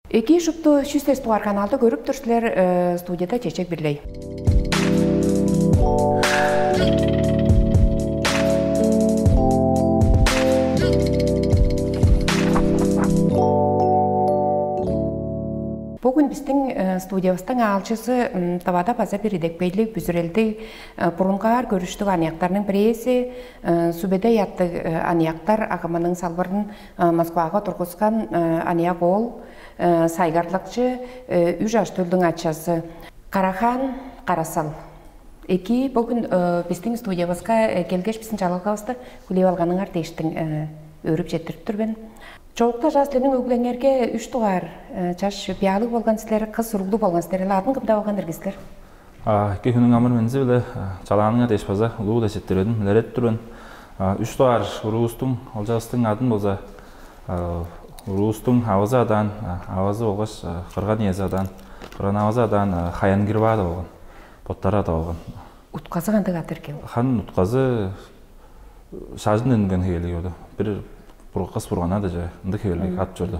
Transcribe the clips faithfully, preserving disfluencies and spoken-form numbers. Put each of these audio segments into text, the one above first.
Эки шупту чүс эс дугаар каналды көрүп тур силер, э, студияда Чечек Бирлей. Бүгүн биздин, э, студиябыздың аалчызы, м, Тывада база бир идепкейлиг, бүзүрелдиг, э, бурунгаар көрүштүг аныяктарның бирээзи, э, Сүбедей аттыг, э, аныяктар агымының салбырын, э, Москвага тургускан, э, аныяк оол, э, сайгарлыкчы, э, үш ажы-төлдүң ачазы Карахан Карасал. Эки, бүгүн, э, биздин студиябызга, э, келгеш, биздин чалалгавысты хүлээп алганыңар дээштиң, э, өөрүп четтирип тур мен. Чоокта чаа силерниң өг-бүлеңерге үш дугаар, э, чаш пиялыг болган силер, кыс уруглуг болган силер. Ала адын кымда болган ирги силер? А, эки хүнүң амыр мензи-биле, а, чалааныңар дээш база улуу-биле четтиредим, илередип тур мен. А, үш дугаар уруустуң, олчавыстың адын болза, а, уруустуң авазы адаан, а, авазы болгаш, а, кырган иези адаан, кырган авазы адаан, а, Хаян Кирбаада болган, боттары ада болган. Утказы кандыг ат эрге ол? Хан утказы шажын үнген хевелиг болду. Бир бургас бургана дээже ындыг хевелиг ат чорду.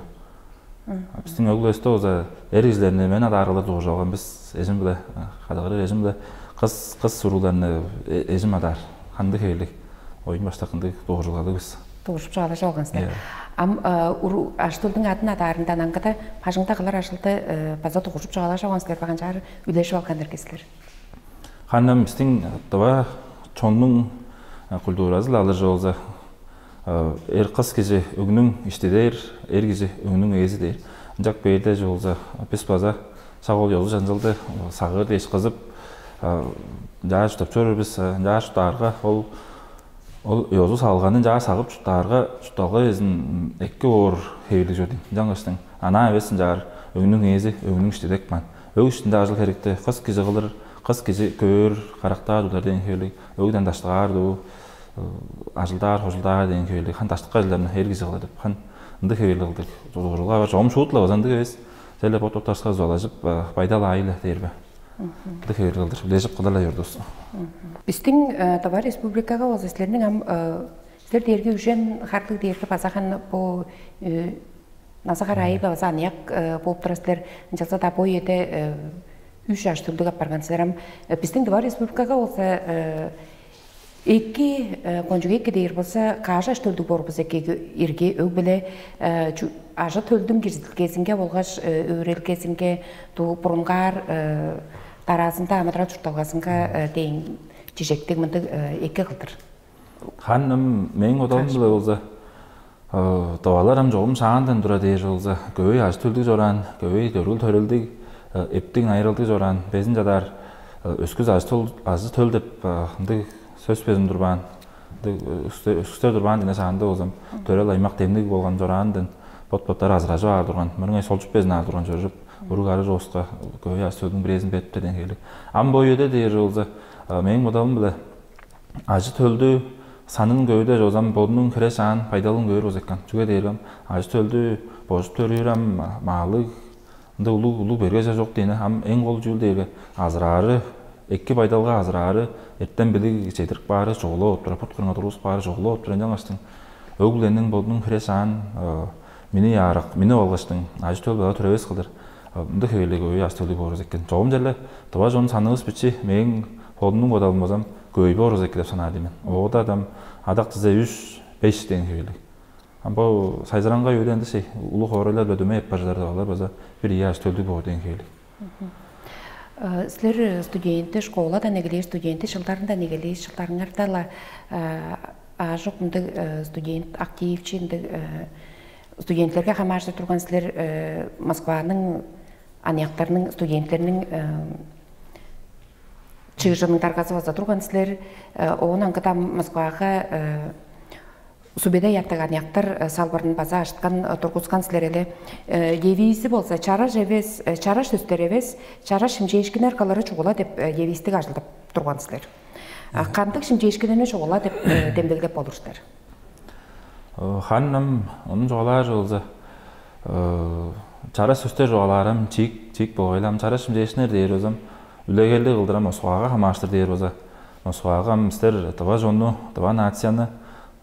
Биздин өг-бүлевисте болза эр кижилерни мен адааргылар дугуржуп алган бис, эжим-биле, кадыгырыр эжим-биле. Кыс кыс урууларны эжим адаар. Кандыг хевелиг оюн баштак ындыг дугуржулгалыг бис. Дугуржуп чугаалажып алган силер. Ам ажы-төлдүң адын адаарындан аңгыда бажыңда кылыр ажылды база дугуржуп чугаалажып алган силер, баганчаар үлежип алган эрге силер. Ханнам бистиң дыва чоннуң культуразы-ла алыр болза, эр кыс кижи өгнүң ишти дээр, эр кижи өгнүң ээзи дээр. Ынчак бээрде болза бис база шак ол ёзу-чаңчылды сагыыр дээш кызып, ынчаар чурттап чоруур бис, ынчаар чурттаарга ол ол ёзу салганы ынчаар сагып чурттаарга, чуртталга безин эки боор хевирлиг чор дейм. Ынчангаштың анаа эвес ынчаар өгнүң ээзи, өгнүң ишти деп каан. Өг иштинде ажыл херекти кыс кижи кылыр, кыс кижи көөр, карактаар удар дээн хевирлиг, өгден даштыгаар дуу, ажылдаар, хожулдаар дээн хевирлиг, хан даштыкка ажылдарны эр кижи кылыр деп, хан ындыг хевирлиг кылдыр. Дургулга бар, чогум шуут-ла база ындыг эвес. Черле бот-боттарышка зуалажып, байдал аайы-ла дээр бе. Ындыг хевирлиг кылдыр, үлежип кылдыр-ла чордувус. Бистиң Тыва Республикага болза силерниң ам силер дээрге үжен харлыг дээрге база хан бо наза-караайы-ла база аныяк болуп турар силер. Ынчалза-даа бо үеде үш ажы-төлдүг апарган силер. Ам бистиң Тыва Республикага болза эки кончуг эки дээр болза каш ажы-төлдүг боор болза эки ирги өг-бүле ажы-төлдүң кирзилгезинге болгаш өөрелгезинге дуу бурунгаар дараазында амыдырал чуртталгазынга дээн чижектиг мындыг эки кылдыр. Ханным мээң бодалым-биле болза, тывалар ам чогум шаандан тура дээр болза, көбөй ажы-төлдүг чораан, көбөй дөргүл төрелдиг, эптиг найыралдыг чораан, безин чадаар өскүс ажы-төл деп ындыг сөс безин турбаан, ындыг өскүстер турбаан динеш аанда болзам, төрел аймак демниг болган чораандан бот-боттары азыражып аар турган, мырыңай солчуп безин аар турган чоржуп, уруг ары чооска көбөй ажы-төлдүң бирээзин бериптер дээн хевирлиг. Ам бо үеде дээр болза, мээң бодалым-биле ажы-төлдү санын көбүдер озам бодунуң хире шаан байдалын көөр болза экен. Чүге дээрге ам ажы-төлдү божуп төрүүр ам маалыг ында улуг улуг берге чок дейни ам эң кол чүүл дээрге азыраары, эки байдалга азыраары, эртен билиг чедирип каары чугула болуп турар, бут кырынга тургузуп каары чугула болуп турар. Ынчангаштың өг-бүлениң бодунуң хире шаан мини аарак, мини болгаштың ажы-төл бала төревес кылдыр. Ындыг хевелиг өй ажы-төлдүг боорус экен. Чогум черле дыва чон санывыс бичи мээң холумнуң бодалым болзам көй боорус эки деп санаар дейм мен. Оода адам адак дизе үш, беш дээн хевелиг. Ам бо сайзыраңга үеде ындыг улуг хоорайлар биле дөмей эп бажылар олар база бир ийи ажы-төлдүг боор дээн хевелиг. Силер студентти школадан эгелээр, студентти жылдарындан эгелээр жылдарыңарда-ла аажок мындыг студент активчи ындыг студенттерге хамааржы турган силер Москваның аныяктарының студенттериниң чыыжының даргазы база турган силер. Оон аңгыда Москвага Субеде ятыган яктар салбырын база ашыткан тургускан силер эле. Девизи болза чараш эвес, чараш сөстер эвес, чараш шимчээшкиннер кылыры чугула деп девиздиг ажылдап турган силер. Кандыг шимчээшкиннерни чугула деп демдеглеп болур силер? Ханнам ону чугаалаар болза, чараш сөстер чугаалаарам чиик чиик болгайлам чараш шимчээшкиннер дээр болзам, үлегерлиг кылдырам Москвага хамааштыр дээр болза, Москвага ам силер дыва чонну, дыва нацияны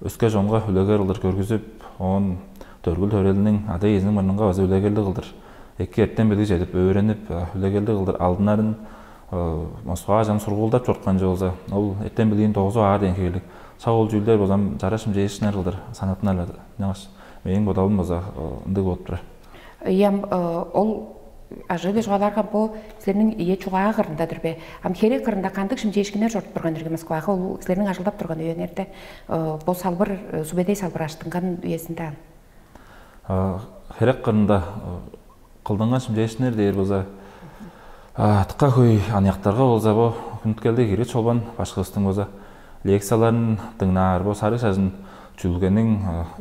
өске чонга үлегер кылдыр көргүзүп, оон төргүл төрелиниң ада-иезиниң мурнунга база үлегерлиг кылдыр эки эртем билиг чедип, өөренип, үлегелдиг кылдыр алдынарын Москвага чам сургуулдап чорткан чүве болза, ол эртем билиин догузуп аар дээн хевирлиг. Шак ол чүүлдер болзам чара шимчээшкиннер кылдыр санаттынар. Ынчангаш мээң бодалым болза ындыг болуп турар. Ийе, ам ол ажыы-биле чугаалаарга, бо силерниң ийе чугаа кырында-дыр бе? Ам херек кырында кандыг шимчээшкиннер чоруп турган ирги Москвага, ол силерниң ажылдап турган үеңерде, бо салбыр, сүбедей салбыр аштынган үезинде ам? Херек кырында кылдынган шимчээшкиннер дээр болза, тыка хөй аныяктарга болза, бо хүндүткелдиг ирги чолбан башкывыстың болза лекцияларын дыңнаар, бо сарыг шажын чүдүлгениң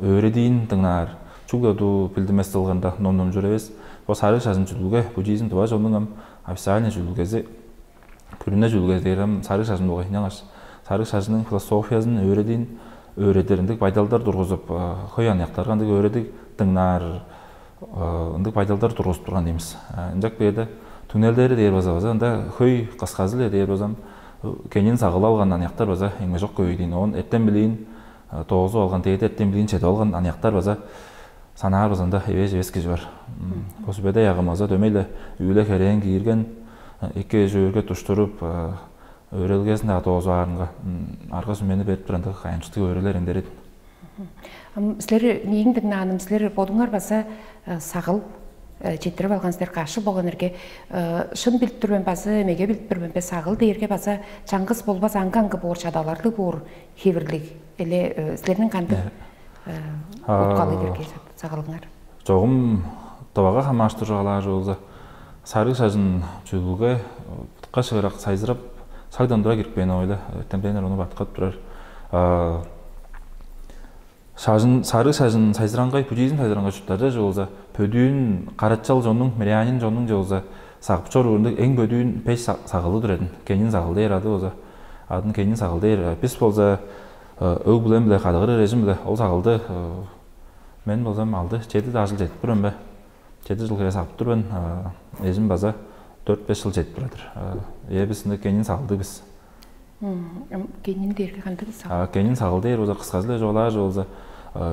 өөредиин дыңнаар, чүгле дуу билдимес дылгырында ном номчуур эвес, бо сарыг шажын чүдүлге буддизм тыва чоннуң ам официальный чүдүлгези, күрүне чүдүлгези дээр ам сарыг шажын болгай. Ынчангаш сарыг шажынның философиязын өөредиин өөредир ындыг байдалдар тургузуп, хөй аныяктарга ындыг өөредиг дыңнаар ындыг байдалдар тургузуп турган иймис. Ынчак бээрде түңнелдери дээр база база ында хөй кысказы-ле дээр базам кенин сагылып алган аныяктар база эңмежок көйдүн. Оон эртем билиин доозуп алган, дээди эртем билиин чедип алган аныяктар база санаар база ында эвээш эвес кижи бар. Косубеде ягымаза дөмей-ле үүле херээн киирген, эки эжөөрге туштуруп, өөрелгезин-даа доозуп аарынга арга сүмени берип турар ындыг кайгамчыктыг өөрелер эңдерет. Ам силер, мээң дыңнааным, силер бодуңар база сагыл четтирип алган силер, кашыл болган эрге. Шын билип тур мен, база меге билип тур мен бе, сагыл дээрге база чаңгыс болбас, аңгы-аңгы боор, чадаларлыг боор хевирлиг. Эле силерниң кандыг уткалыг эрге сагылыңар? Чогум дывага хамааштыр чугаалаар болза, сарыг шажын чүдүлге бутка шыырак сайзырап, сагдан тура кирипкен ойла, эртемденер ону баткап турар. Шажын, сарыг шажын сайзыраңгай, буддизм сайзыраңгай чурттарда же болза, бөдүүн карачал чоннуң, мирянин чоннуң же болза сагып чоруур ындыг эң бөдүүн пеш сагылы турар эдин. Кенин сагылы дээр ады болза, адын кенин сагылы дээр. Бис болза өг-бүлем-биле, кадыгыр эрежим-биле ол сагылды мен болзам алды, чеди даа жыл жетип турам бе? Чеди жыл хире сагып тур мен. Эжим база дөрт-беш жыл жетип турар-дыр. Ээ, бис ынды кенин сагылдыг бис. Кенин дээрге кандыг сагыл? Кенин сагыл дээр болза, кысказы-ла чугаалаар болза,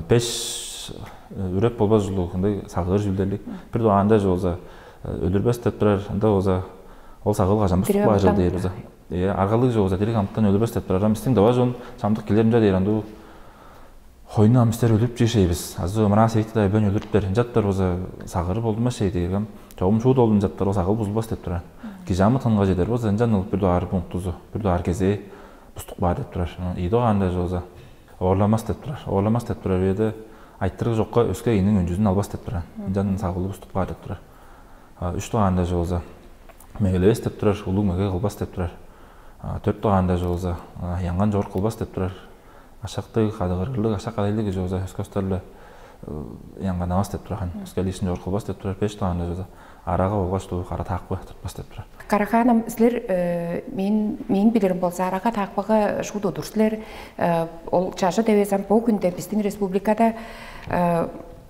беш үреп болбас ужурлуг ындай сагыыр чүүлдерлиг. Бир дугаанда же болза өлүрбес деп турар, ында болза ол сагыл кажан буступ каар чыл дээр болза. Ээ, аргалыг же болза дириг амтан өлүрбес деп турар. Ам бистиң дава чон чамдык килер ынча дээр андуу. Хойну ам бистер өлүрүп чиишейбис. Азы ымыраа сейтиде бөөн өлүрүптер. Ынчаптар болза сагыры болдунмас чей дээргем. Чогум шуут ол ынчаптар ол сагыл бузулбас деп турар. Кижи амытынга чедер болза ынчан ол бир дугаар пунктузу, бир дугаар кезээ буступ каар деп турар. Ийи дугаанда же болза оорламас деп турар. Оорламас деп турар үеде айтырыг чокка өске ийниң өнчүзүн албас деп турар. Ынчан сагылы буступ каар деп турар. Үч дугаанда же болза мегелевес деп турар, улуг меге кылбас деп турар. Төрт дугаанда же болза янган чорук кылбас деп турар. Ашактыг, кадыгырырлыг, ашак кадайлыг кижи болза өске устар-ла янганавас деп турар. Өске лишний чорук кылбас деп турар. Беш дугаанда же болза арага болгаш дуу кара таакпы тутпас деп турар. Карахаанам, силер мен мен билирим болза арага таакпыга шуут удур силер. Ол чажы девезем бу күнде биздин республикада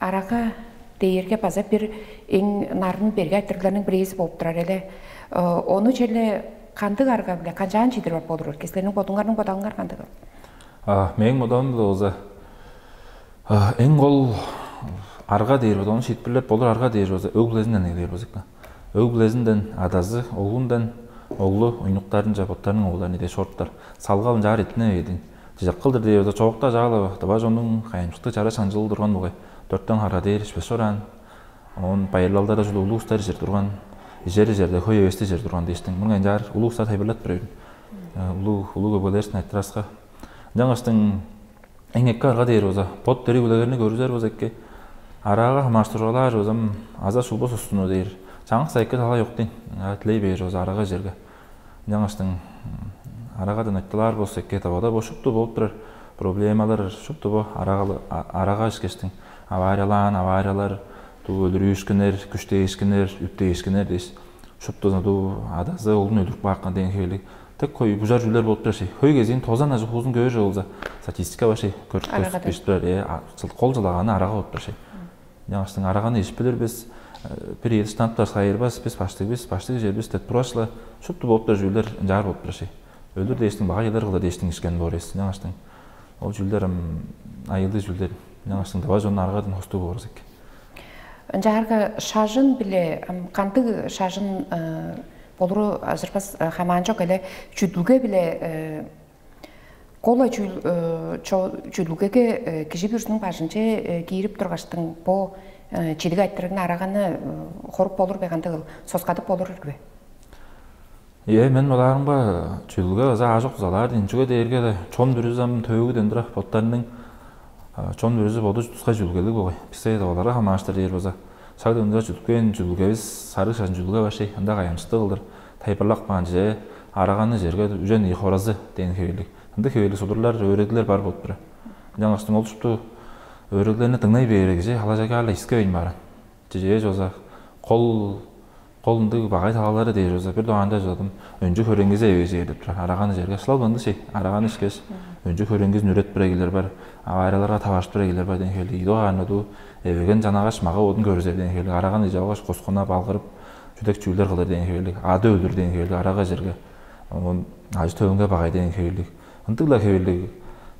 арага дээрге база бир эң нарын берге айтырыгларның бирээзи болуп турар эле. Ону черле кандыг арга биле канчаан чидирип ап болур эрке? Силерниң бодуңарның бодалыңар кандыг? Мээң бодалым болза, эң кол арга дээр болза, ону шиитпирлеп болур арга дээр болза, өг билезинден эгелээр болза экен. Өг билезинден адазы, оглундан оглу уйнуктарынча боттарының оолдарын эдеш оруптар. Салгал ынчаар эттине бээрдин. Чыжак кылдыр дээр болза, чоокта чаала дыва чоннуң кайымчыктыг чара шаңчылы турган бугай. Дөрттен харга дээр ишпес чораан. Оон байырлалдара чүле улуг устар ижер турган, ижер ижерде хөй эвести ижер турган дээштиң. Муну ынчаар улуг устар тайылбырлап берейн. Улуг улуг өгбелерин айтырааска. Ынчангаштың эң эки арга дээр болза, бот дериг үлегерни көрүзер болза эки, араага хамаарыштыргалаар болзам, аза шулбус устуну дээр. Чаңгыс эки талай уктин. Тилей бээр болза арага ижерге. Ынчангаштың арагадан айтылаар болза эки тавада бо шупту болуп турар проблемалар шупту бо арага ишкештиң авариялаан авариялар, дуу өлүрүүшкүнер, күштээшкинер, үптээшкинер дээш, шуптузун дуу адазы оглун өлүрүп каапкан деген хевелиг. Тек хой бужар чүүлер болуп турар шей. Хой кезиин тозан ажы хуузун көөр болза, статистика бар шей. Көрүп беш турар, э, кол жылагааны арага болуп турар шей. Ынчангаштың араганы ижип билир бис, бир ийи штамптар сайырбас, бис баштыг бис, баштыг ижер бис деп тургаш-ла, шупту болуп турар чүүлер ынчаар болуп турар шей. Өлүр дээштиң бага чыдар кылдыр дээштиң ишкен боор эвес. Ынчангаштың ол чүүлдер ам айылдыг чүүлдер. Ынчангаштың дава чонну аргадан хостуг боор эки. Ынчаарга шажын биле кандыг шажын болуру ажырбас хамаан чок эле, чүдүлге биле кола чүүл чүдүлгеге кижи бүрүзүнүң бажынче киирип тургаштың бо чидиг айтырыгны араганы хоруп болур бе, кандыг соскадып болур ирги бе? Э, мен бодаарымга чүдүлге база аажок залаар дейн. Чүге дээрге чон бүрүзү ам төөгүден тура боттарының чон бүрүзү боду тускай чүдүлгелиг болгай. Бисте оларга хамааштыр дээр база шаг дөндүрө чүдүлген чүдүлгевис сарыг шажын чүдүлге башый ында кайгамчыктыг кылдыр тайпырлак баан чүзе араганы черге үжен ийи хоразы дээн хевелиг. Ындыг хевелиг судурлар өөредилер бар болуп тура. Ынчангаштың ол шупту өөредилерни дыңнай бээрге кижи халажайгаала искевейн бааран. Чижээ чугза кол кол ындыг багай талалары дээр чугза бир дугаанда чугзадым өнчү хөреңгизи эвээжээр деп турар. Араганы черге шылал ындыг чей. Араганы ишкеш өнчү хөреңгизин үрет бир эгилер бар. Аварияларга таваштыр эгилер бар деген хевелиг ийи дугаарында дуу эвеген чанагаш мага бодун көрүзер деген хевелиг араганы ижап алгаш кускунап алгырып чүдек чүүлдер кылыр деген хевелиг ады өлүр деген хевелиг арага черге ажы төлүнге багай деген хевелиг ындыг-ла хевелиг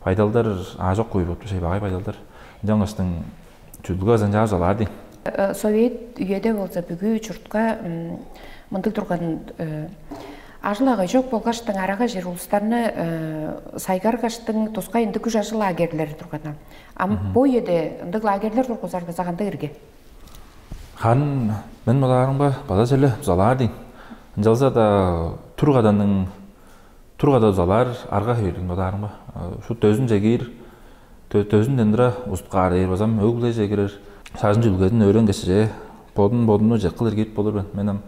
байдалдар аажок куй болуп тур шей багай байдалдар. Ынчангаштың чүдүлге ызынчаар залаар дейн. Совет үеде болза бүгү чуртка мындыг турган ажыл агай чок болгаштың арага жер улустарны сайгаргаштың тускай ындыг күш ажыл лагерлери турган. Ам бо үеде ындыг лагерлер тургузар база кандай эрге? Харын мен бодаарымга база черле узалаар дейн. Ынчалза-даа тур каданның тур када узалаар арга хевирлиг бодаарымга. Шу дөзүнче киир дөзүнден тура уступ каар дээр базам өг-бүлеже кирер. Шажын чүлгедин өөренгешче бодун бодумну чеккыл эргип болур мен. Мен ам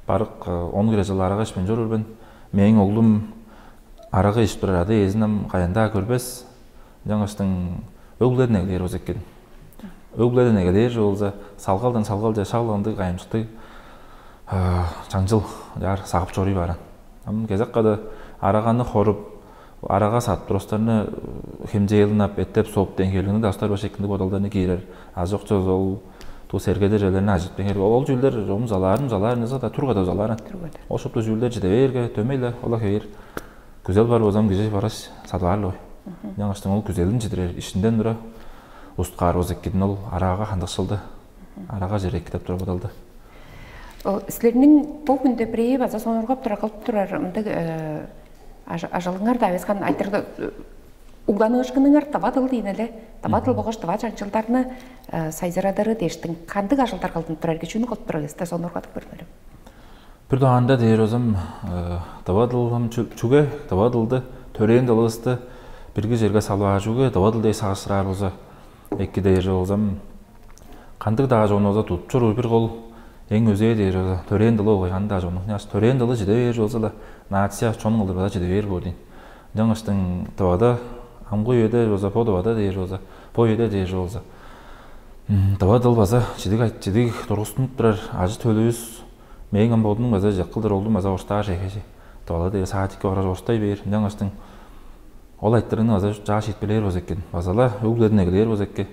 барык он кире чыл арага ишпейн чоруур мен. Мээң оглум арага ишип турар ада ээзин ам каяндаа көрбес. Ынчангаштың өг-бүледен эгелээр болза экен. Өг-бүледен эгелээр болза салгалдан салгалче шак ындыг кайымчыктыг чаңчыл чаар сагып чоруй бааран. Ам кезек када араганы хоруп, арага саат турустарны хемчээлинап, эттеп, соп деңгээлиңни дастар баш экинди бодалдарны киирер. Азы чокчо ол ту сергедер желерни ажыт деңгээлиг. Ол чүүлдер омузалаарын, узалаарын ыза да тургада узалаарын. Ол шупту чүүлдер чиде бээрге дөмей-ле ола хевээр. Күзел бар болзам кижи бараш садып аар-ла ой. Яңаштың ол күзелин чидирер ишинден тура уступ каар болза эккидин ол араага хандыкшылды. Арага чер эки деп тура бодалды. Силерниң бу хүндө бирээ база сонургап тура кылып турар ындыг ажылыңар да авескан айтырды угланыышкыныңар дава дыл дейн эле дава дыл болгаш дава чаңчылдарны сайзырадыры дээштиң кандыг ажылдар кылдынып турар кичүүнү кылып турар эсте сонургадып көрүңерем. Бир даанда дээр озум дава дылым чүге дава дылды төрээн дылывысты бирги жерге салбаар чүге дава дыл дей сагышсыраар болза эки дээр болзам кандыг-даа чонувуза тудуп чоруур бир кол эң өзээ дээр болза төрээн дылы болгай кандыг-даа чоннуң. Ынчангаш төрээн дылы чиде бээр болза-ла нация чон кылдыр база чиде бээр боор дейн. Ынчангаштың дывада амгы үеде болза бо дывада дээр болза бо үеде дээр болза дыва дыл база чидиг чидиг тургустунуп турар ажы төлүвүс мээң ам бодумнуң база кылдыр олдум база орустаар эжи. Дывала дээр саадикке барар орустай бээр. Ынчангаштың ол айтырыгны база чаа шиитпелээр болза экен. База-ла өг-бүледен эгелээр болза экен.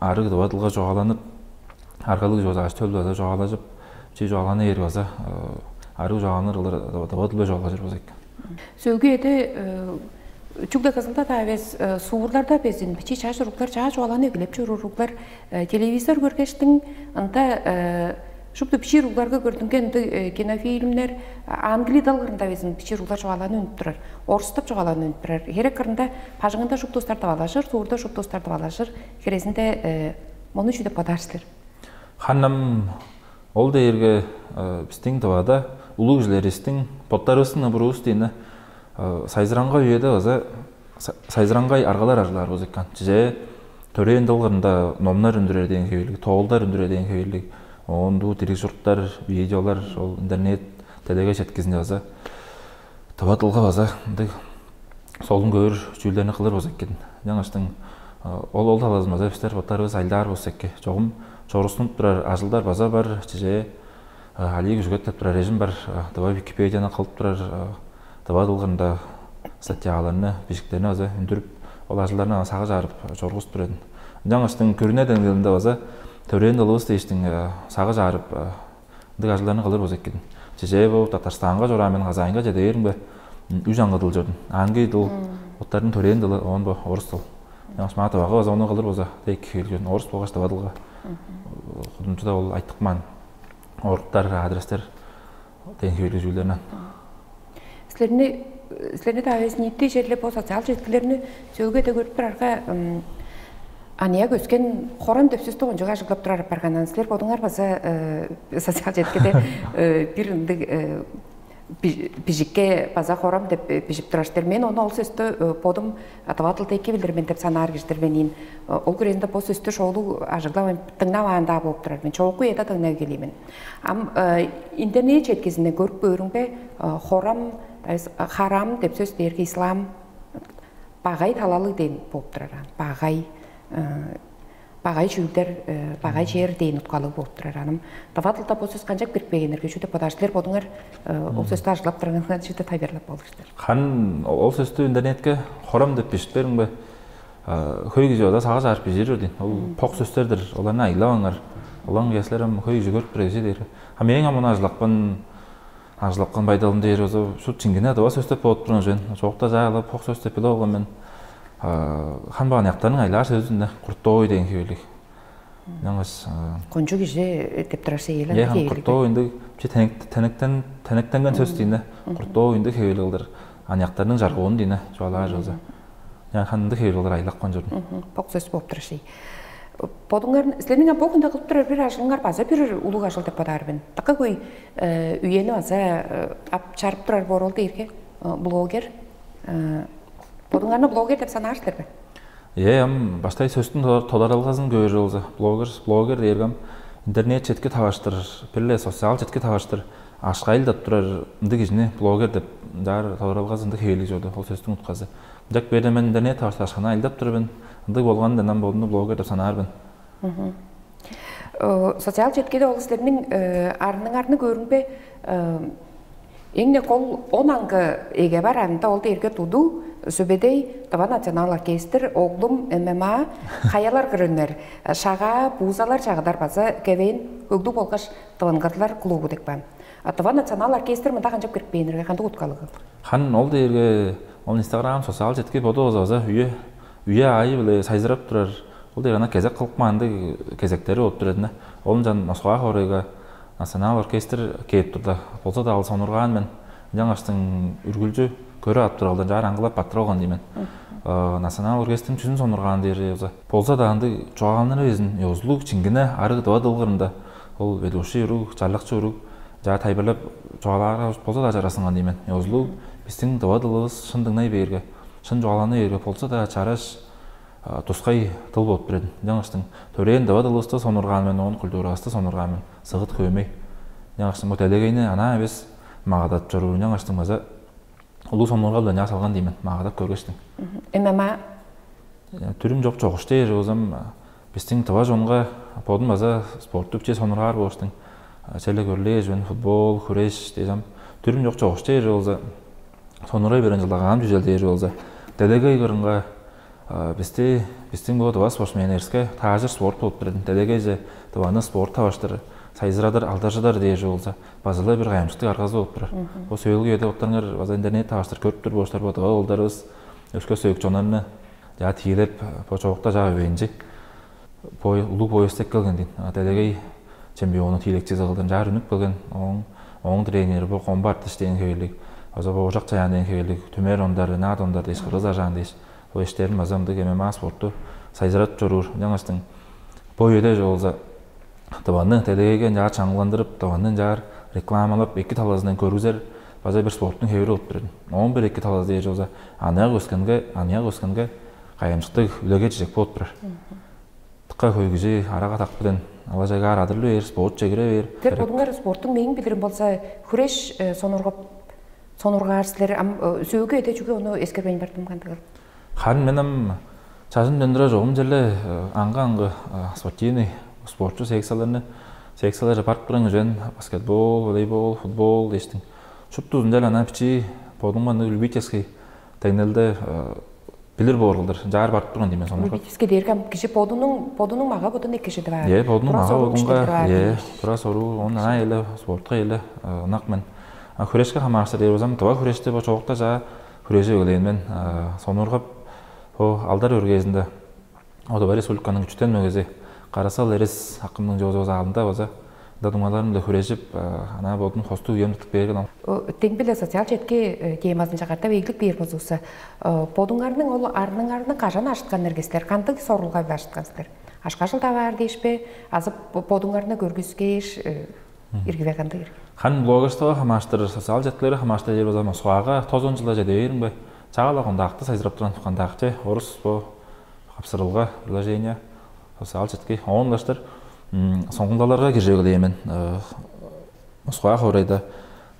Арыг дыва дылга чугааланып, аргалыг чугаалааш төлдү база чугаалажып, чи чугааланы ээр база арыг чугааланыр кылдыр дыва дылбе чугаалажыр болза экен. Сөөгү эде чүгле кызылда-даа эвес, суурларда безин бичии чаш уруглар чаа чугааланы эгелеп чоруур уруглар телевизор көргештиң ында шупту бичии уругларга көрдүнген ындыг кинофильмнер, англи дал кырында безин бичии уруглар чугааланы үнүп турар, орустап чугааланы үнүп турар. Херек кырында бажыңында шупту устар дывалажыр, суурда шупту устар дывалажыр. Херезинде мону чүү деп бодаар силер? Ханам ол дээрге бистиң дывада улуг кижилеристиң боттарывыстың бурувус диини сайзыраңга үеде база сайзыраңгай аргалар арылаар болза экен. Чижээ төрээн дылгырында номнар үндүрер деген хевирлиг, тоолдар үндүрер деген хевирлиг, оон дуу дириг чуруктар, видеолар, ол интернет, телеге четкизинде база дыва дылга база ындыг солун көөр чүүлдерни кылыр болза экен. Жаңаштың ол ол талазын база бистер боттарывыс айлдаар болза экен. Чогум чорустунуп турар ажылдар база бар. Чижээ алии күжүгет деп турар эжим бар. Дыва Википедияны кылып турар дыва дылгырында статьяларны, бижиктерни база үндүрүп, ол ажылдарны сагыш аарып чоргузуп турар эдим. Жаңаштың күрүне деңнелинде база төрээн дылыбыс дээштиң сагыш аарып ындыг ажылдарны кылыр болза экен. Чижээ бо Татарстанга чораан мен Казаньга чеде бээримге үш аңгы дыл чордум. Аңгы дыл оттардын төрээн дылы оон бо орус дыл. Маа дывага база ону кылыр болза дег хээлген орус болгаш дыва дылга Кудумчуда ол айтыкман оруктар, адрестер деген хевирлиг чүүлдеринен. Силерни силерни-даа эвес, ниити черле бо социал четкилерни сөөгү эде көрүп турарга, аныяк өскен хорам деп сөстү кончуг ажыглап турар апаргандан, силер бодуңар база социал четкиде бир ындыг бижикке база хорам деп бижип турар силер. Мен ону, ол сөстү бодум тыва дылда эки билир мен деп санаар кижидир мен ийин. Ол күрээзинде бо сөстү шоолуг ажыглавайн, дыңнаваан-даа болуп турар мен. Чоокку үеде дыңнап эгелээн мен. Ам интернет четкизинде көрүп көөрүңбе, хорам, харам деп сөс дээрге ислам, багай талалыг дээн болуп турар аан. Багай багай чүүлдер, багай чер дээн уткалыг болуп турар. Аным тыва дылда бо сөс канчап кирип кээген эрге, чүү деп бодаар силер бодуңар? Ол сөстү ажыглап турарыңарга чүү деп тайылбырлап болур силер? Харын ол сөстү интернетке хорам деп бижип бериңбе? Хөй кижи ода сагыш аарып бижиир бер дейн. Ол пок сөстер-дир, оларны айлаваңар. Олаң кеслер ам хөй кижи көрүп тур эвезе дээрге. А мээң ам ону ажылапкан ажылапкан байдалым дээр болза, шут чиңгине дыва сөстеп болуп турган чүвен. Чоокта чаала пок сөстеп билип алган мен. Хан баан яктарның айлаар сөзүнде куртоой деген хевелиг. Яңгыс кончу кижи деп турар сейлер. Е хан куртоой ындыг чи тенектенген сөс дейне. Куртоой ындыг хевелиг кылдыр. Аныяктарның жаргоон дейне чугаалаар болза. Ян хан ындыг хевелиг кылдыр айлак кончурдум. Пок сөс болуп турар шей. Бодуңар силерниң бу хүндө кылып турар бир ажылыңар база бир улуг ажыл деп бодаар мен. Дыка көй үени база ап чарып турар боор ол дээрге блогер. Бодуңарны блогер деп санаар силер бе? Е ам баштай сөстүн тодаралгазын көөр болза, блогер блогер дээрге ам интернет четки табаштыр, бир-ле социал четки табаштыр ашкайлдап турар ындыг кижини блогер деп жаар тодаралгазы ындыг хевелиг чорду. Ол сөстүң утказы. Ынчак берде мен интернет тавашташканы айлдап тур мен. Ындыг болганда ам бодумну блогер деп санаар мен. Социал четкиде ол силерниң арныңарны көрүңбе? Эң-не кол он аңгы эге бар, анда ол дээрге туду, сүбедей, тыва национал оркестр, оглум, ММА, хаялар кырыннар, шагаа, буузалар чагыдар база кевээн өглүг болгаш тывынгырлар клубу деп каан. А тыва национал оркестр мында канчап кирип кээннерге, кандыг уткалыгы? Хан ол дээрге ол Instagram социал четки боду база база үе үе аайы-биле сайзырап турар. Ол дээр ана кезек кылып каандыг кезектери болуп турар эдине. Ол ынчан Москва хоорайга национал оркестр кээп турда, болза-даа ал сонургаан мен. Ынчангаштың үргүлчү көрүп ап туралдан чаар аңгылап баттыр болган дий мен. Национал оркестрниң чүзүн сонургаан дээр болза, болза-даа ындыг чугааланыр безин ёзулуг чиңгине арыг дыва дылгырында ол ведущий уруг, чарлакчы уруг жаа тайбырлап чугаалаарга болза-даа чарасынган дий мен. Ёзулуг бистиң дыва дылывыс шын дыңнай бээрге, шын чугаалана бээрге болза-даа чараш тускай дыл болуп турар. Ынчангаштың төрээн дыва дылывысты сонургаан мен, оон культуравысты сонургаан мен, сыгыт хөөмей. Ынчангаштың бо делегейни анаа эвес магадап чоруур. Ынчангаштың база улуу сонургал-биле ынчаар салган дий мен, магадап көргештиң. ММА. Түрүм чок чогуш дээр болзам, бистиң тыва чонга бодун база спортту биче сонургаар болуштуң. Челе көрлээр чүвен футбол, хүреш дээжем. Түрүм чок чогуш дээр болза, сонурай берен чылдагаан чүжел дээр болза, делегей кырынга бисти бистиң бо дыва спортсменнериске таажыр спорт болуп турар. Делегейже дываны спорт табаштыр сайзырадыр, алдаржыдар дээр болза, база-ла бир кайгамчыктыг аргазы болуп турар. Бо сөөлгү үеде оттарыңар база интернет табаштыр көрүп тур болуштар бо дыва оолдарывыс, өске сөөгүчү онарны жаа тиилеп, бо чоокта жаа өвээнчи бо улуг поезд эккелген дейн. Делегей чемпиону тиилекчизи кылдыр жаар үнүп келген. Ооң ооң тренери бо комбо артыш дээн хевелиг, база бо ожак чаяан дээн хевелиг, түмер ондар, наад ондар дээш, кыргыз ажаан дээш, бо эштерим база ындыг ММА спорту сайзыратып чоруур. Ынчангаштың бо үеде же болза дываны делегейге ынчаар чаңгыландырып, дываны ынчаар рекламалап, эки талазындан көргүзер база бир спорттуң хевири болуп турар. Оон бир эки талазы дээр болза, аныяк өскенге, аныяк өскенге кайгамчыктыг үлеге чижек болуп турар. Тыкка хөй кижи арага так билен алажайгаар адырлы бээр, спорт чегире бээр. Силер бодуңар спорттуң мээң билирим болза хүреш сонургап сонургаар силер ам сөөгү эде чүге ону эскербейн бардым кандыгыл? Харын мен ам чажын дөндүрер чогум челе аңгы-аңгы спортивный спортчу секцияларны секцияларже барып турган үжен баскетбол, волейбол, футбол дээштиң. Шуптузун чел ана бичии бодуңма ындыг любительский деңнелде билир боор кылдыр жаар барып турган дейм мен сону. Любительский дээрге ам кижи бодунуң бодунуң мага бодун экижи деп аар. Е бодунуң мага бодунга е тура соруу он ана эле спортка эле ынак мен. А хүрешке хамаарыштыр дээр болзам, дыва хүреште бо чоокта жаа хүрежип эгелээн мен. Сонургап бо алдар өргээзинде Одуба республиканың үчүтен мөгези Карасал Эрес акымның чоозу база алында база ында дуңмаларым-биле хүрежип, ана бодум хостуг үем тыптып бээр кылам. Дең биле социал четки темазын чагартып эглик бээр болзувусса, бодуңарның ол арныңарны кажан ажыткан эргестер, кандыг сорулга биле ажыткан силер? Ашка жылдап аар дээшпе, азы бодуңарны көргүскээш, иргиве кандыг ирги? Хан блогерствоға хамааштыр, социал четкилерге хамааштыр дээр болза, Москвага тозон жылда чеде бериңбе? Чаала контакты сайзырап турган контакте орус бо капсырылга приложение социал четки оон баштар соңгулаларга киржегилээ мен. Москва хоорайда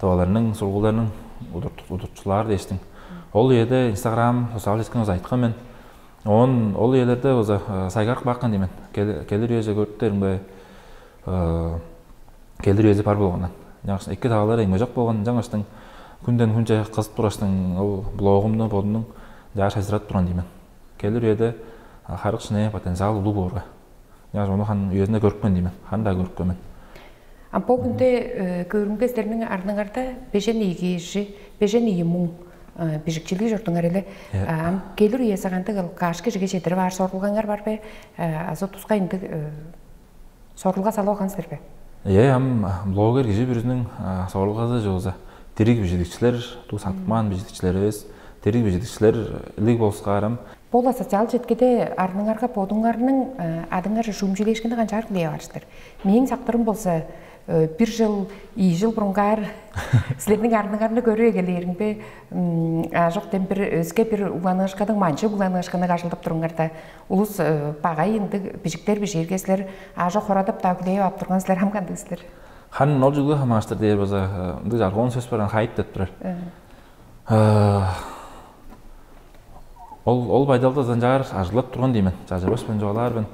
таваларның сургууларның удуртчулаар дээштиң. Ол үеде Instagram социал четкиң айткан мен. Оон ол үелерде база сайгарып бааккан диймен. Келир үеже көрүптериңбе, келир үеже бар болгондан. Жаңаштың эки таалары эңмежок болгон, жаңаштың күнден хүнче кызып тураштың ол блогумну бодумнуң жаар сайзырат турган диймен. Келир үеде харык шынайы потенциал улуу боорга. Яаш ону хан үезинде көрүпкен диймен. Хан да көрүпкен мен. А бо күндө көрүнгү эстерниң арныңарда бежен ийи кижи, бежен ийи муң бижикчилиг чордуңар эле. Ам келир үеси кандыг кыл каш кижиге чедирип аар сорулгаңар бар бе? Азы тускай ындыг сорулга салып алган силер бе? Э, ам блогер кижи бүрүзүнүң сорулгазы чугуза дириг бижидикчилер, туу сатып каан бижидикчилер эвес, дириг бижидикчилер илиг болускаарам. Бо-ла социал четкиде арныңарга бодуңарның адыңар шуумчулээшкинди канчаар кылып аар силер? Мээң сактырым болза бир жыл, ийи жыл бурунгаар силерниң арныңарны көрүп эгелээримге, а жок дем бир өске бир уланыышканың манчы уланыышканы ажылдап туруңарда улус багай ындыг бижиктер бижээрге силер а жок хорадып даа күлээп ап турган силер ам кандыг силер? Хан ол жылга хамааштыр дээр база ындыг жаргоон сөс бар, хайп деп турар. Ол ол байдалда занчаар ажыглап турган диймен. Чажырбас мен чугаалаар мен.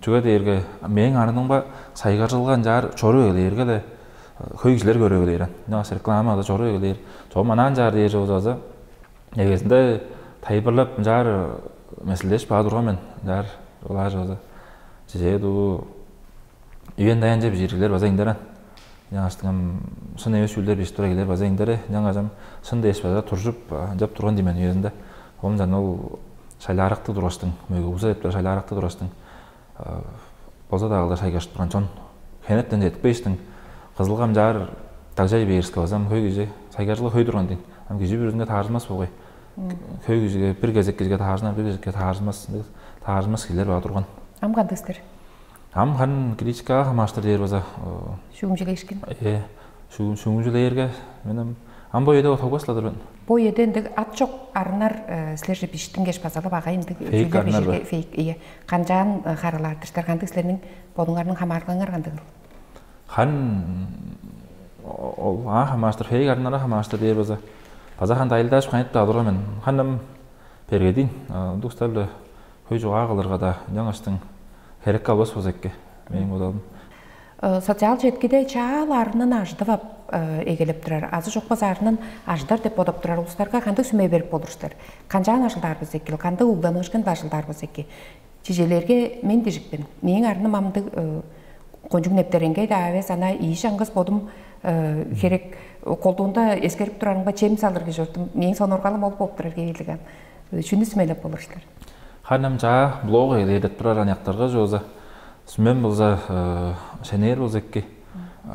Чүге дээрге мээң арынымга сайгаржылган чаар чоруп эгелээрге эле хөй кижилер көрүп эгелээр. Ынчангаш рекламага чоруп эгелээр. Чогум анаан чаар дээр чогузаза эгезинде тайылбырлап ынчаар месилдеш баа турган мен. Ынчаар улаажы база чижээ дуу үен даянче бижириглер база иңдерен. Ынчангаштың ам шын эвес чүүлдер бижип тура келер база иңдере. Ынчангаш ам шын дээш база туржуп ынчап турган диймен үезинде. Ол ынчан ол шайлааракты тургаштың, мөге уза деп тура шайлааракты тургаштың болза-даа кылдыр сайгашып турган чон хенертен четпээштиң кызылгам чаар дагжай бээриске база ам хөй кижи сайгажылы хөй турган дейн. Ам кижи бүрүзүнге таарылмас болгай. Хөй кижиге бир кезек кижиге тааржынар, бир кезекке тааржынмас, тааржынмас кижилер баа турган. Ам кандыг силер? Ам харын критикага хамааштыр дээр база Шүүмчүлээшкин. Э, шүүмчүлээрге менем ам бо эде тогбас ладыр мен. Бо эде ындыг ат чок арынар силерже биштингеш базалап агай ындыг Фейк арынар бе? Фейк, ие. Канчаан харылаартыртар кандыг силерниң бодуңарның хамаарылгаңар кандыгыл? Хан ол аңаа хамааштыр, фейк арыннарга хамааштыр дээр база база хан дайылдааш кайнып алырга мен. Ханам бергедин ындугустар-биле хөй чугаа кылырга да ынчангаштың херекке албас болза эки мээң бодалым. Социал четкиде чаал арынын ажыдып ап эгелеп турар азы чок база арынын ажыдар деп бодоп турар улустарга кандыг сүмей берип болур силер? Канчаан ажылдаар болза эки, кандыг угланыышкын ажылдаар болза эки? Чижээлээрге мен дижикпин. Мээң арыным амдыг кончуг нептереңгей-даа эвес, ана ийи чаңгыс бодум херек колдуунда эскерип турарымга чем салыр кижи ортум. Мээң сонургалым ол болуп турар кээрлиг ан. Чүнү сүмелеп болур силер? Ханам чаа блог эдеп турар аныяктарга жооза сүмен болза шенээр болза эки.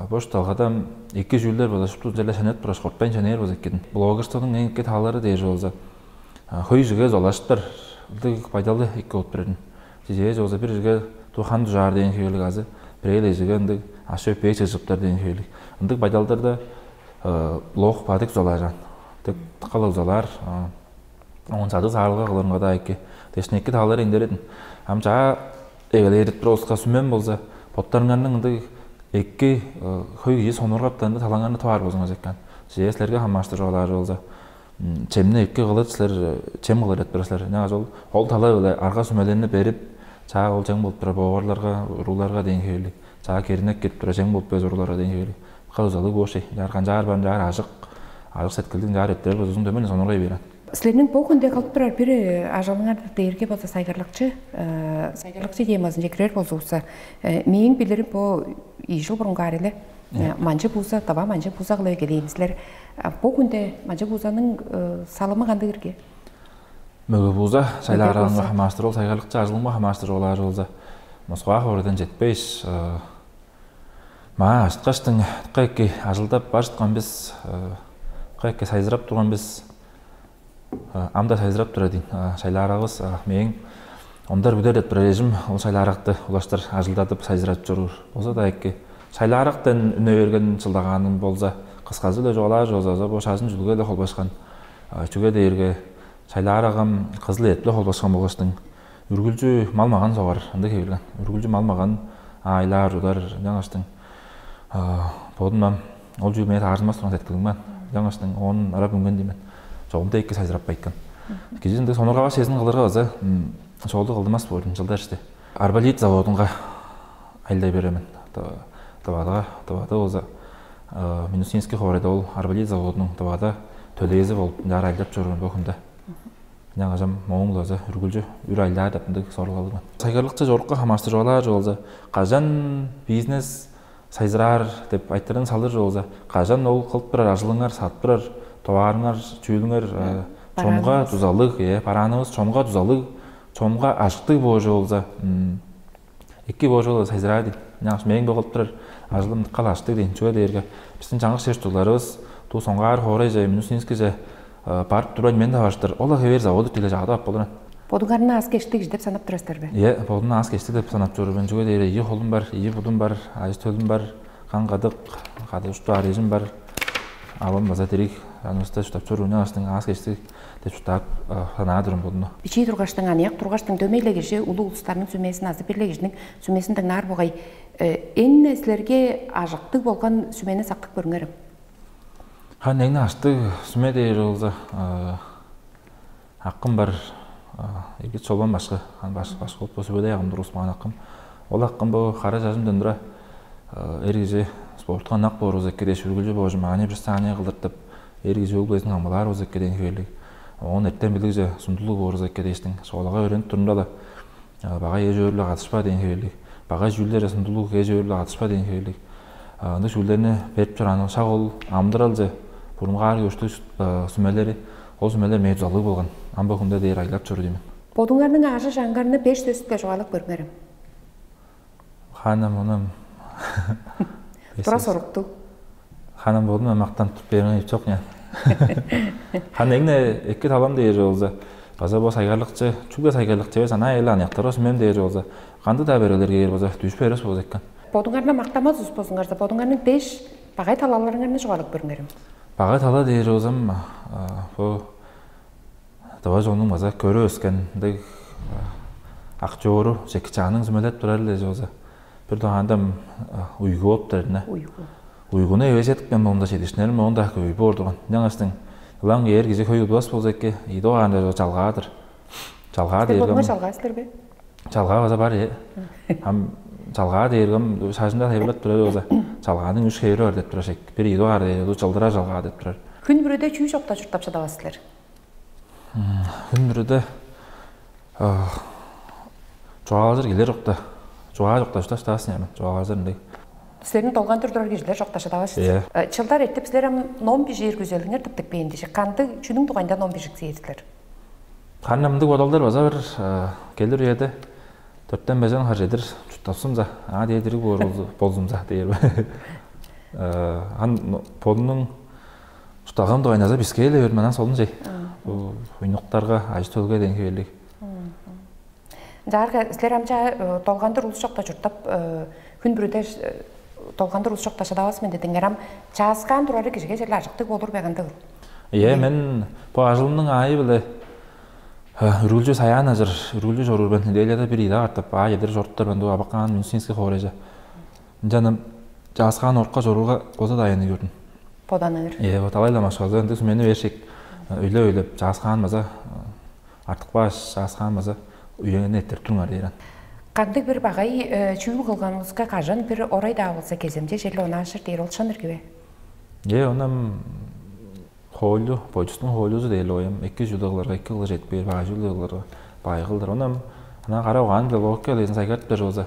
Бош талгада эки жүүлдер болза шупту желе шенеп тураш кортпайн шенээр болза эки. Блогерствонун эң эки таалары дээр болза хөй жиге золаштыр. Ылдыг байдалы эки болуп турарын. Жижээ болза бир жиге тухан дужаар дээн хевелиг азы бирээ жиге ындыг ашөө бээ чыжыптар дээн хевелиг. Ындыг байдалдарда лох бадык золаажаан. Дык калыг золаар. Оон сады саарылга кылырынга даа эки. Дешнекки таалар эңдередин. Ам чаа эгелээрип туруска сүмен болза, боттарыңарның ындыг эки хөй кижи сонургаптарында талаңарны тываар болзуңар экен. Жээ силерге хамааштыр олаар болза, чемни эки кылып силер, чем кылыр эт силер. Ынчангаш ол ол талай-биле арга сүмелерни берип, чаа ол чең болуп турар боогарларга, урууларга дээн хевелиг, чаа керинек кетип турар чең болуп бес урууларга дээн хевелиг. Кыл узалыг бошей. Чаар канчаар баан чаар ажык, ажык сеткилдиң чаар эттер бузузун дөмөн сонургай берен. Силерниң бо күнде кылып турар бир ажылыңар дээрге болза сайгарлыкчы, сайгарлыкчы темазынче кирер болзувусса, мээң билирим бо ийи жыл бурунгаар эле манчы бууза, дава манчы бууза кылып эгелээн силер. Бо күнде манчы буузаның салымы кандыг ирге? Мөге бууза шайлаараңга хамаастыр ол сайгарлыкчы ажылыңга хамаастыр олаар болза Москва хоорайдан четпейш, маа ашткаштың, кайки ажылдап бажыткан бис, кайки сайзырап турган бис. Ам-даа сайзырап турар дейн. Шайлаарагывыс мээң ондар бүдер деп турар эжим ол шайлааракты улаштыр ажылдадып сайзыратып чоруур. Болза-даа эки шайлаарактан үне берген чылдагааным болза, кысказы-биле чугаалаар болза, бо шажын чүлге-ле холбашкан. Чүге дээрге шайлаарагым кызыл эът-биле холбашкан болгаштың, үргүлчү мал-маган согар ындыг хевирген. Үргүлчү мал-маган аайлаар, чудар, жаңаштың бодум ам ол чүү мээ таарзынмас турган сеткилим мен. Жаңаштың оон ырап үнген дейм мен. Чогум деекке сайзырап байткан. Кижи ындыг сонургавас чезин кылырга база шоолду кылдымас болдум чылдар иште. Арболит заводунга айлай беремен. Тывадыга, Тывада болза Минусинский хоорайда ол арболит заводунуң Тывада төлээзи болуп, ынчаар айлап чоруур бо хүнде. Ынчангаш ам моң-ла база үргүлчү үр айлаар деп ындыг сорулгалыг мен. Сайгарлыкчы чорукка хамаарыштыр чугаалаар болза, кажан бизнес сайзыраар деп айтырын салыр болза, кажан ол кылып турар ажылыңар, садып турар товарыңар, чүүлүңер чонга дузалыг, э, бараанывыс чонга дузалыг, чонга ажыктыг боожу болза, эки боожу болза сайзыраар дейм. Ынчангаш мээң бо кылып турар ажылым дыккал ажыктыг дейм. Чүге дээрге биздин чаңгыс чер чурттугларыбыз туу соңгаар хоорайже, Минусинскийже барып турбайн мен таваштыр ол хевээр заводу тиле чагадып ап болуран. Бодуңарны аас кештиг деп санап турасыздар бе? Е, бодумну аас кештиг деп санап чоруур мен. Чүге дээрге ийи холум бар, ийи будум бар, ажы төлүм бар, каң кадык, кады ушту арыжым бар. Авам база дириг, аныбыста чурттап чоруур уняң аштың аас кештиг деп чурттап санаа турум бодумну. Бичии тургаштың, аныяк тургаштың дөмей-ле кижи улуг улустарның сүмезин азы бир-ле кижиниң сүмезин дыңнаар бугай. Эң силерге ажыктыг болган сүмени сактып көрүңерем. Хан эң аштыг сүме дээр болза, акым бар, эки чолбан башкы, хан баш башкы болуп бо сүбедей агым тургузмаан акым. Ол акым бо кара чажымдан тура эр кижи спортка ынак боор болза эки дээш үргүлчү боожум аани бир саания кылдыртып, эр кижи өг-бүлезин камгалаар болза эки дээн хеверлиг. Оон эртен билигже сундулуг боор болза эки дээштиң школага өөренип турумда-ла багай эш-өөрү-биле катышпа дээн хеверлиг, багай чүүлдерже сундулуг эш-өөрү-биле катышпа дээн хеверлиг. Ындыг чүүлдерни берип чораан шак ол амыдыралче бурунгаар көштүг сүмелери, ол сүмелер мээ дузалыг болган. Ам бо хүнде дээр айлап чору деймин. Бодуңарның аажы чаңгарны беш сөстү-биле чугаалап көрүңерем. Ханам онам Тура соруктуг. Ханам болдум мактан туруп бериңер чок я. Хан эңне эки талам дээр болза, база бо сайгарлыкчы, чүгле сайгарлыкчы эвес, анаа эле аныяктар болза мен дээр болза, кандыг-даа берелерге ээр болза, дүшпү берес болза экен. Бодуңарны мактамас ус болзуңарза, бодуңарның деш багай талаларыңарны чугаалап көрүңерем. Багай тала дээр болзам, бо Дыважонуң база көрүп өскен мындай ак чоору Жеки Чааның сүмелеп турар эле болза, бир дугаанда уйгу болуп турарына. Уйгу. Уйгуну эвес этип мен моонда чедишинерим моонда көй боор турган. Ынчангаштың ылаң ээр кижи хөй удувас болза эки, ийи дугаанда чалгаадыр. Чалгаа дээр Силер чалгаа силер бе? Чалгаа база бар э. Ам чалгаа дээргем шажында тайбылап турар болза, чалгааның үш хевири бар деп турар шек. Бир ийи дугаар дээр, чылдырар чалгаа деп турар. Хүн бүрүдө чүү чокта чурттап чадавас силер? Хүн бүрүдө чугаалажыр килер чокта. Чугаа чокта чурташтаасың эми. Чугаалажыр ындыг. Силерни долгандыр турар кижилер чокта чадавас. Иә. Чылдар эртип силер ам ном бижир күзелиңер тыптык бээн дижик. Кандыг чүнүң дугайында ном бижик силер? Ханна мындыг бодалдар база бир келир үеде төрттен бежен хар чедир чурттапсымза, а дээдириг боор болзумза дээр. Ан бодунуң чуртталган дугайназа бискээле берманан солун чей. Уйнуктарга ажы төлге деген хевелиг. Жаарга силер амча долгандыр улус чокта чурттап хүн бүрүдер долгандыр улус чокта шыдавас мен дедиңер ам чааскаан турары кижиге черле ажыктыг болур бе кандыгыл? Иә, мен бу ажылымның аайы биле үргүлчү саяан ажыр, үргүлчү чоруур мен. Неделяда бир ыйда катап аа чедир чоруптар мен дуу абаккаан медицинский хоорайже. Ынчан чааскаан орукка чорууга боза дайыны көрдүм. Боданыр. Э, вот алайла машказы ындыг сүмени бершик өйлө өйлөп чааскаан база артык баш чааскаан база үйеңни эттерип туруңар дээр ан. Кандыг бир багай чүүл кылганыңызга кажан бир орай даа болса кеземче черле онаашыр дээр ол шын эргиве? Э, онам хоолю, бойчустуң хоолюзу дээр оям эки жылыгларга эки кылы жетпээр багай жылыгларга багай кылдыр. Онам ана кара огаан биле логика лезин сайгартып бер болза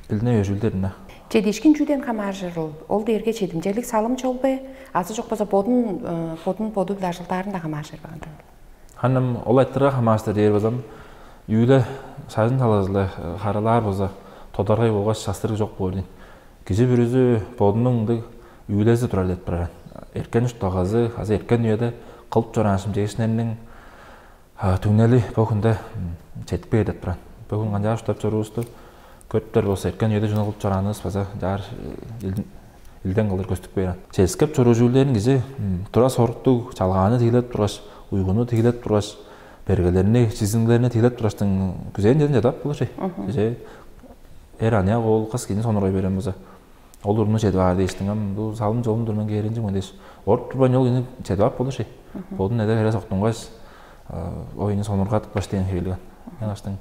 билдине бер жылдер ына. Чедишкин чүүден хамааржырыл, ол дээрге чедимчелик салым чол бе, азы чок болза бодун бодун боду биле ажылдаарын да хамааржыр багандыр. Ханам ол айтырга хамаастыр дээр болзам, Үүле шажын талазы-биле харылаар болза, тодаргай болгаш частырыг чок боор дейн. Кижи бүрүзү бодунуң ындыг үүлези турар деп турар. Эрткен чуртталгазы азы эрткен үеде кылып чораан шимчээшиннерниң түңнели бо хүнде четпээр деп турар. Бо хүн канчаар уштап чоруувусту көптөр болза, эрткен үеде чүнү кылып чораанывыс база чаар илден кылдыр көстүп кээр. Ческеп чоруур чүүлдерин кижи тура соруктуг чалгааны тиилеп тургаш, уйгуну тиилеп тургаш, бергелерни, чизимлерни тиилеп тургаштың күзээн черин чадап болур чей. Кижи эр аныяк ол кыс кижини сонургай берген болза, ол урну чедип аар дээштиң, ам бу салым чолун тур мен кээринчиг мен дээш, оруп турбайн ол кижини чедип ап болур чей. Бодун эде хере соктунгаш, оюну сонургадыпкаш дээн хевелген. Янгаштың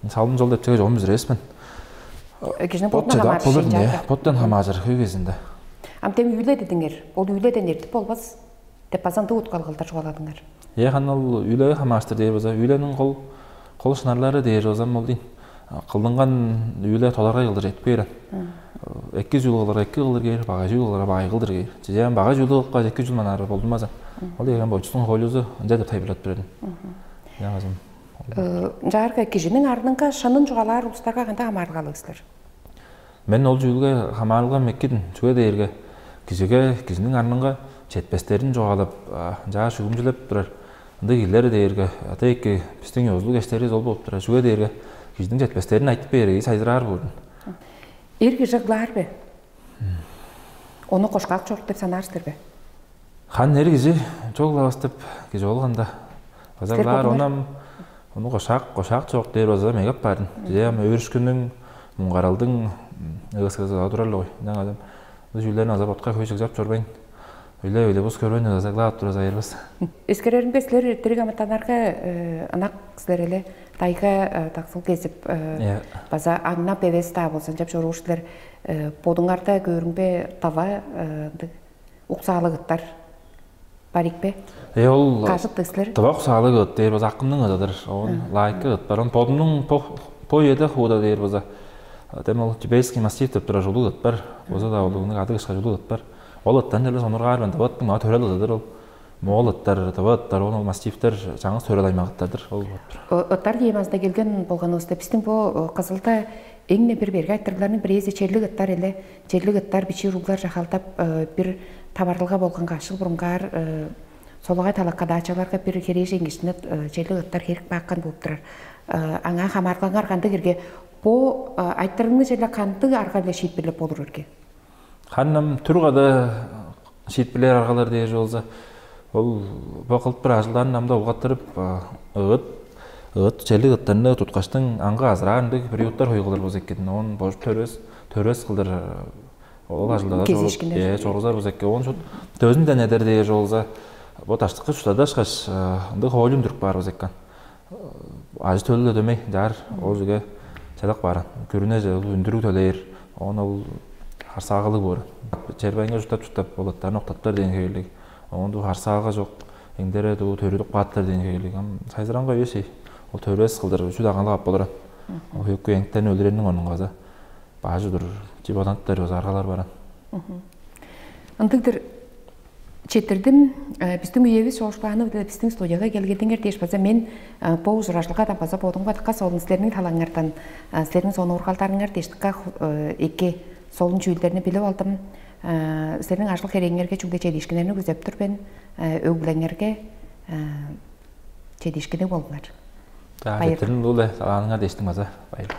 салым чол деп чеге чогум үзүрээспен. Кижиниң бодунан хамааржыр. Боттан хамааржыр хөй кезинде. Ам тем үүле дедиңер. Ол үүледен эртип болбас деп база ындыг уткалгалдар чугааладыңар. Е ханал үүлеге хамааштыр дээр база үүлениң кол кол шынарлары дээр озам ол дейн. Кылдынган үүле толаргай кылдыр этпээр. Эки жыл кылыр, эки кылыр кээр, багай жыл кылыр, багай кылдыр кээр. Чижээм багай жыл кылып кааш эки жыл манаар болдумаза. Ол деген бойчустуң хойлузу ынча деп тайбырлап бередим. Яңазым. Жаарга кижиниң арнынга шынын чугаалаар улустарга кандай амаарылгалыг силер? Мен ол чүүлге хамаарылгам экидин. Чүге дээрге кижиге кижиниң арнынга четпестерин чугаалап, жаа шүгүмчүлеп турар. Ындыг кижилер дээрге ата эки биздиң ёзулуг эштеривис ол болуп турар. Чүге дээрге кижиниң четпестерин айтып бээрге сайзыраар болдун. Эр кижи кылаар бе? Ону кошкак чорук деп санаар силер бе? Хан эр кижи чогулавас деп кижи болганда база Силер кылаар бодуңар? Онам ону кошак кошак чок дээр база мегеп баарын. Дие ам өөрүшкүнүң муңгаралдың ыгыскызы турар эле ой. Ынчан адам бу чүүлдерин аза ботка хөй чыгжап чорбайн. Өйле өйле бус көрбейн аза кылаап тура айырбас. Эскереримге силер эрттериг амытанарга ынак силер эле дайга таксыл кезип Иә. База аңнап эвес даа болзун деп чоруур силер бодуңарда көрүңбе дава ындыг уксаалыгыттар бар ийик бе? Э ол Кажыттыг силер. Тывак саалыг ыт дээр база акымның ыдыдыр. Он лайкы ыт бар. Он бодумнуң по по еде хууда дээр база. Дем ол тибетский мастиф деп турар улуг ыт бар. База да улугунуң ады кышка улуг ыт бар. Ол ыттан деле сонургаар мен. Тываттың мага төрел ыдыдыр ол. Моол ыттар, тыва ыттар, он ол мастифтер жаңы төрел аймагыттардыр. Ол болуп тур. Ыттар киемазында келген болганыбызда биздин бу кызылда эң бир берге айтырыгларның бирээзи черлик ыттар эле. Черлик ыттар бичии уруглар жахалдап бир таварылга болган кашыл бурунгаар солагай талаккадаачыларга бир херээжен кижине черлик ыттар херик бааккан болуп турар. Аңаа хамааргаңар кандыг эрге бу айтырыгны черле кандыг арга биле шиитпирлеп болур эрге? Ханнам түргада шиитпирлер аргалар дээр болза, ол бо кылып бир ажылдаан намда угаттырып ыт ыт черлик ыттарны туткаштың аңгы азыраар ындыг периодтар хуйгулар болза эккен. Он божуп төрөс төрөс кылдыр ол ажылдаа Кезиишкиннер. Э чоргузар болза экен. Он шут дөзүнден эдер дээр болза, бо даштыкка чуштадашкаш ындыг хоолюн дүрүп баар болза экен. Ажы төлү дөмей жаар ол жүге чадак баар. Күрүне үндүрүг төлээр. Он ол харсаагылыг боор. Чербайынга чуттап чуттап ол ыттарын октаттар деген хевелиг. Оон дуу харсаага жок эңдере дуу төрүдүп кааттар деген хевелиг. Ам сайзыраңга үесей. Ол төрүвес кылдыр үчү дагаңга ап болуран. Ол хөккү эңтен өлүренниң онунга база баажы тур. Чип оданттар база аргалар баран. Ындыгдыр четирдим. Биздин үевиз чогушпааны биле биздин студияга келгедиңер дээш база мен бо ужуражылгадан база бодумга дыкка солун силерниң талаңардан силерниң сонуургалдарыңар дээш дыкка эки солун чүүлдерни билип алдым. Силерниң ажыл херээңерге чүгле чедиишкиннерни күзеп тур мен. Өглеңерге чедиишкини болуңар. За, Байыр. Беттерин улуу салааныңар дээштиң база. Байыр.